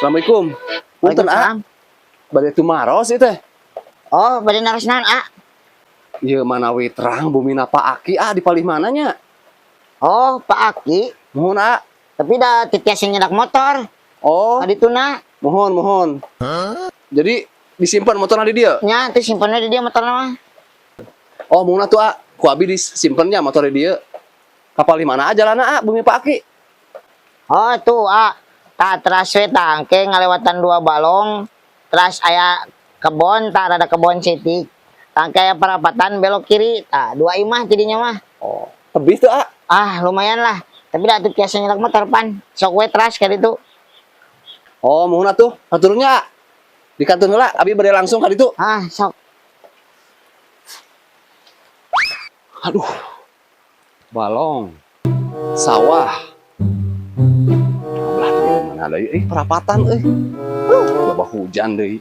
Assalamualaikum. Punten ah, bade tumaros ieu teh. Oh, bade naros naon, ah? Ieu manawi terang bumina Pak Aki ah di palih mana nya? Oh, Pak Aki. Muhun ah. Tapi dah titiasa nyedak motor. Oh, Kadituna. Muhun muhun. Jadi disimpan motorna di dieu? Nya, teh simpenna di dieu motorna mah. Oh, muhun atuh ah. Ku abi disimpennya motor di dieu. Ka palih mana jalanna ah bumi Pak Aki? Oh, tuh ah. Tah teras we tah engke ngalewatan dua balong. Teras aya kebon, tah rada kebon seutik. Tah engke aya perapatan belok kiri, tah dua imah tidinya mah. Oh, tebih teu ah? Ah, lumayan lah. Tapi dah teu tiasa nyedak motor pan. Sok we teras ka ditu. Oh, muhun atuh. Haturnya ah. Di kantun heula, abi bade langsung ka ditu. Ah, sok. Aduh. Balong. Sawah. Belah di mana deui? Eh, perapatan euy. Loba hujan deui.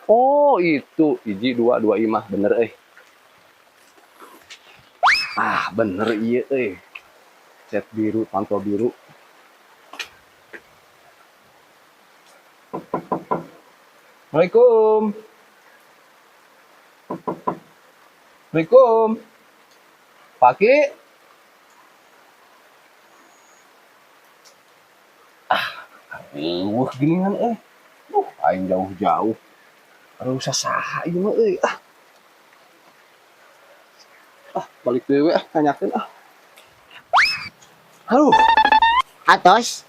Oh, itu hiji dua dua imah bener euy. Ah, bener ieu euy. Cat biru, pantol biru. Assalamualaikum. Assalamualaikum. Pak Ki. Ah, eueuh geuningan euy. Aing jauh-jauh. Aduh, saha ieu mah euy. Ah. Ah, balik deui we ah, nanyakeun ah. Aduh, Atos,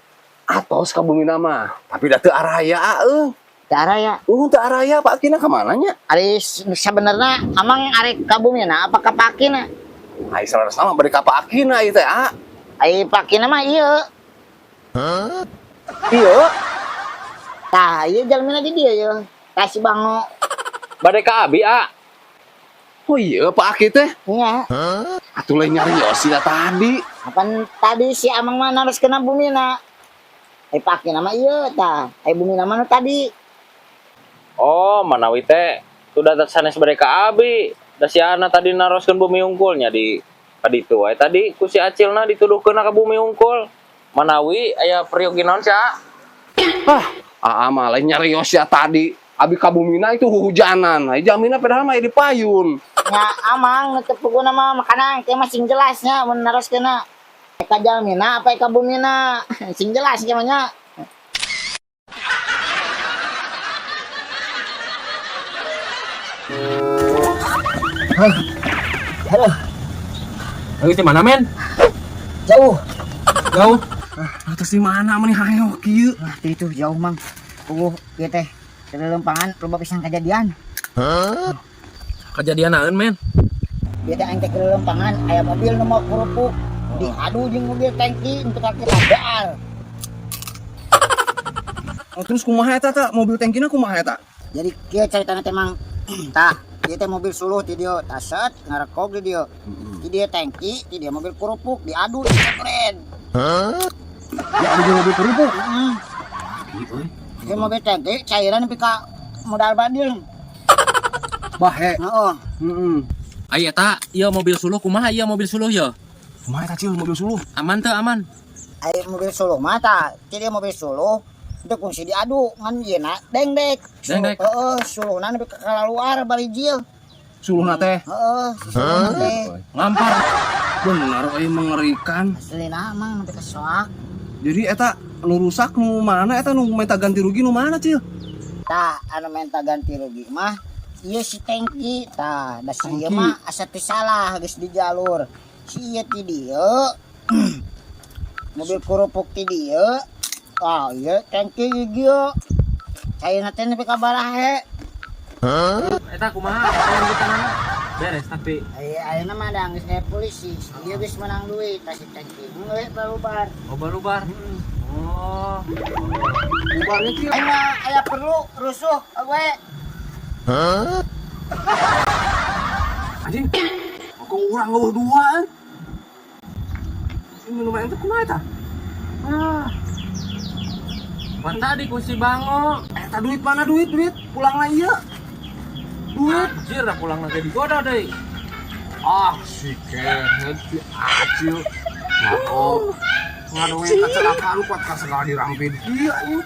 atos ka bumina mah. Tapi da teu araya euy. Teu araya. Teu araya Pak Ki na ka mana nya? Ari sabenerna amang arek ka bumina apa ka Pak Ki na? Ai salarasna mah bade ka Pak Ki na ieu teh ah. Ai Pak Ki na mah ieu. Ieu. Tah, ieu jalmina di dieu ye. Tah si Bango. Bade ka abi ah. Oh iya Pak Aki teh. Nya. Atuh lain nyarios sih tadi. Apan tadi si amang mah naros kena bumina. Ai Pak Ki na mah ieu tah. Ai bumina mah nu tadi. Oh, manawi teh sudah sanes bade ka abi. Da si Ana tadi naroskeun bumi unggulnya di kaditu wae tadi ku si Acilna dituduhkeun ka bumi unggul. Manawi aya peryogi naon sia? Ah, aa mah lain nyarios ya tadi. Abi ka bumina itu hujanan. Ai jamina padahal mah di payun. Nya amang nu teu puguna mah makanan teh mah sing jelas nya mun naroskeunna. Ka jalmina apa ka bumina? Sing jelas nya mah nya. Aduh. Lagi di mana, men? Jauh. Jauh. Ah, terus di mana meni hayo kieu? Wah, itu jauh, Mang. Puguh ieu teh lempangan loba pisan kejadian. Kejadian naon, men? Ieu teh aing teh lempangan aya mobil nu mau kerupuk. Diadu jeung mobil tangki untuk kaki tabeal. Oh, terus kumaha eta tah? Mobil tangkina kumaha eta? Jadi kieu caritana teh, Mang. Tah, ieu teh mobil suluh ti dieu, taset ngarekog di dieu. Ti dieu tangki, ti dieu mobil kerupuk diadu keren. Diadu jeung mobil kerupuk. Heeh. Ieu mobil tangki cairan nepi ka modal badil. Bahe. Heeh. Heeh. Ai eta ieu mobil suluh kumaha ieu mobil suluh ye? Kumaha eta Cil mobil suluh? Aman teu aman? Ai mobil suluh mah tah, ti dieu mobil suluh itu kungsi diadu ngan ieu na dengdek. Dengdek. Heeh, suluhna nepi ka kalaluar barijil. Suluhna teh. Heeh, suluhna teh. Ngampar. Bener euy mengerikan. Aslina mah nepi ka soak. Jadi eta nu rusak nu mana eta nu minta ganti rugi nu mana Cil? Tah, anu minta ganti rugi mah ieu si tangki tah, da si ieu Tangki. mah asa teu salah geus di jalur. Si ieu ti dieu mobil kerupuk ti dieu. Ah, ieu tangki ieu. Cairna teh nepi ka barahe. Eta kumaha lanjutanana? Beres tapi Ai ayeuna mah da geus aya polisi. Ieu geus menang duit tah si tangki. Geus barubar. Oh barubar. Oh. Bubarnya Cil. Aing mah aya perlu rusuh we. Anjing. Kok urang eueuh duaan? Ini minuman ente kumaha eta? Ah. Pan tadi ku si Bango. Eta duit mana duit duit? Pulang lah ieu. Duit. Anjir dah pulang lagi digoda deui. Ah, si kehed si Acil. Nah, oh. Ngadongeng kecelakaan kuat ka segala dirampit. Iya, anjing.